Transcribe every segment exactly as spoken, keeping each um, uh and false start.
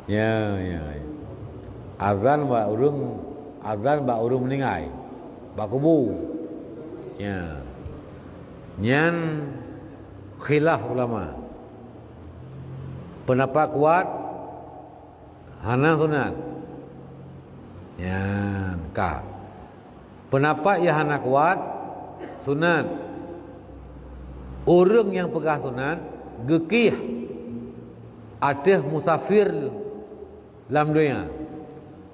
Ya, ya, ya. Azan bak ureuëng, azan bak ureuëng meuninggai, bak kubu. Ya. Nyan khilaf ulama. Peundapat kuat, hana sunat. Nyan ka. Peundapat nyang hana kuat, sunat. Ureuëng nyang peugah sunat, geukieh ateueh musafir lam donya.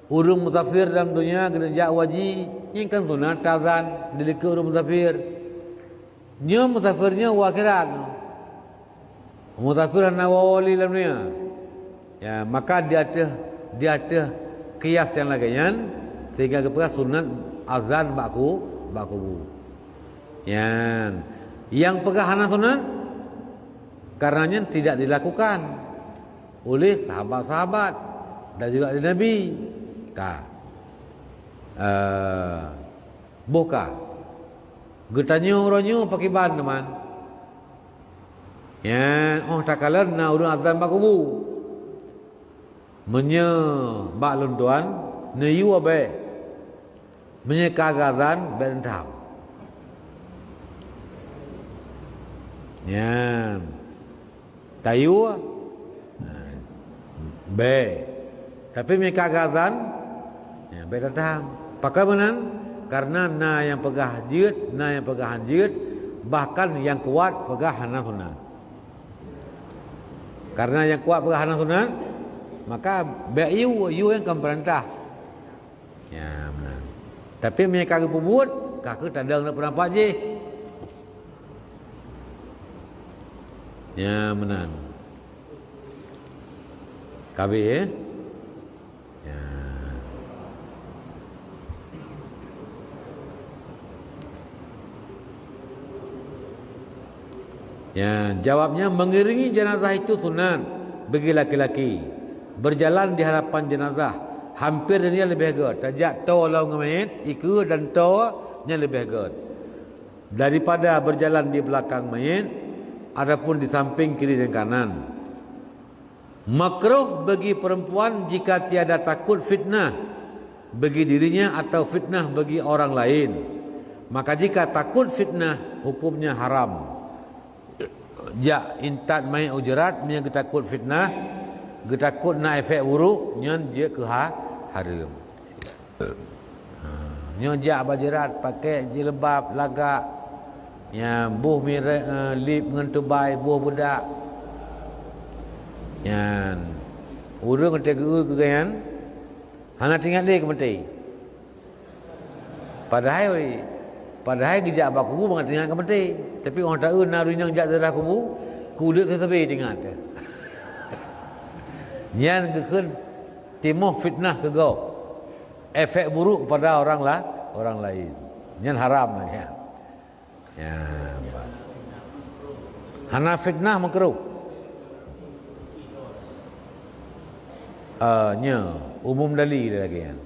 Ureuëng musafir lam donya geuneuk jak u haji, nyan kan sunat tazan di likot ureuëng musafir. Nyoe musafir nyoe u akhirat. Musafir hana woe-woe lé lam donya. Ya, maka di ateueh, di ateueh kias nyang lagée nyan, sehingga geupeugah sunat azan bak ku-, bak kubu. Nyan. Nyang peugah hana sunat, karena nyan tidak dilakukan oleh sahabat-sahabat dan juga oleh Nabi. Ka. Eh, boh ka. Geutanyoe uroe nyoe pakriban teuma. Nyan, óh takalon na ureuëng azan bak kubu. Meunyoe bak lôn tuan, neuyue bék. Meunyoe ka geuazan, bék lôn tham. Nyan. Tayue? Ha, bék. Tapi meunyoe ka geuazan, ya, bék tatam. Pakon meunan? Karena na nyang peugah jeuet, na nyang peugah han jeuet, bahkan nyang kuat peugah hana sunat. Karena nyang kuat peugah hana sunat, maka bék yue, yue nyang kon peurintah. Ya, meunan. Tapi meunyoe ka geupeubuet, ka kheueh tadong lam peundapat jih. Ya, meunan. Ka habéh, ya? Ya. Ya, jawabnya, mengiringi jenazah itu sunat bagi laki-laki. Berjalan di hadapan jenazah, hampir dan ia lebih gét. Tajak toe lom ngon manyét, ikeue dan toe nyan lebih gét daripada berjalan di belakang mayit ataupun di samping kiri dan kanan. Makruh bagi perempuan jika tiada takut fitnah bagi dirinya atau fitnah bagi orang lain. Maka jika takut fitnah, hukumnya haram. Jak intat mayét u jeurat meunyoe geutakot fitnah, geutakot na efek buruk, nyan jeuet keu ha-, hareuem. Ha, nyoe jak bak jeurat, pakai jilbab lagak, nyan boh mirek, eh, lip ngon tubai, boh beudak. Nyan, ureuëng teugeue keu gobnyan, hana teuingat lé keu maté. Padahai, padahai geujak bak kubu mangat teuingat keu maté. Tapi óh taeu na ureuëng nyang jak ziarah kubu, keu udeb sabe teuingat. Nyan geukheun timoh fitnah keu gob. Efek buruk kepada orang la-, orang lain. Nyan haram lah nyan. Ya, bah. Hana fitnah makruh. Ah, nya, umum dali dia lagi nyan.